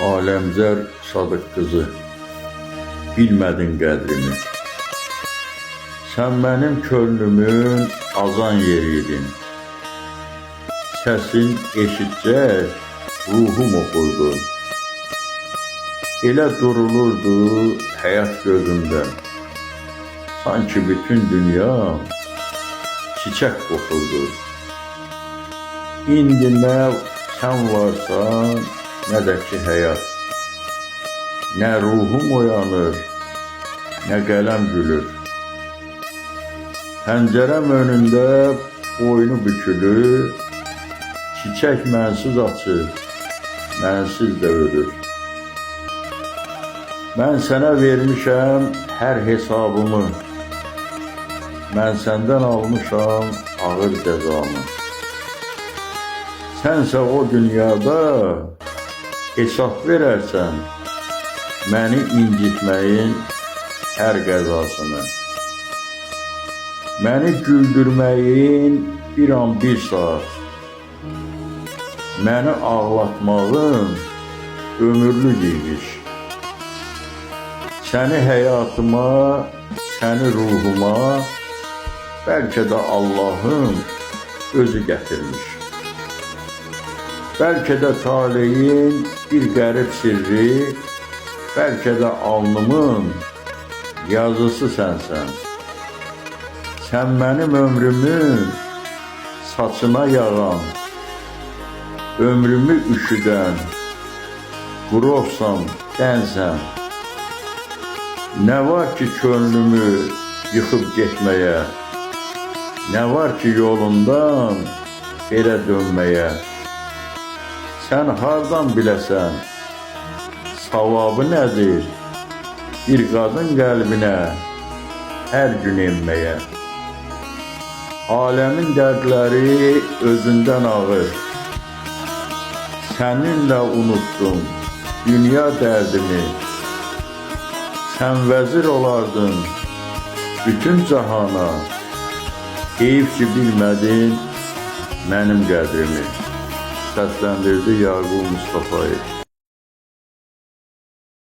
Aləmzər Sadıq qızı, bilmədin qədrimi. Sən mənim könlümün azan yeri idin. Səsin eşitcək ruhum oxurdu. Elə durulurdu həyat gözümdə. Sanki bütün dünya çiçək qoxurdu. İndi nə sən varsan, nə də ki həyat. Nə ruhum oyanır, nə qələm gülür. Pəncərəm önündə boynu bükülü, çiçək mənsiz açır, mənsiz də ölür. Mən sənə vermişəm hər hesabımı. Mən səndən almışam ağır cəzamı. Sənsə o dünyada hesab verərsən məni incitməyin hər qəzasını. Məni güldürməyin bir an bir saat, məni ağlatmağın ömürlük imiş. Səni həyatıma, səni ruhuma, bəlkə də Allahın özü gətirmiş. Bəlkə də taleyin bir qərib sirri, bəlkə də alnımın yazısı sənsən. Sən mənim ömrümün saçına yağan, ömrümü üşüdən, qurovsan, dənsən. Nə var ki könlümü yıxıb getməyə, nə var ki yolundan belə dönməyə. Sən hardan biləsən, savabı nədir bir qadın qəlbinə hər gün enməyə? Aləmin dərdləri özündən ağır. Səninlə unutdum dünya dərdimi. Sən vəzir olardın bütün cahana. Heyif ki bilmədin mənim qədrimi. Səsləndirdi Yaqub Mustafayev.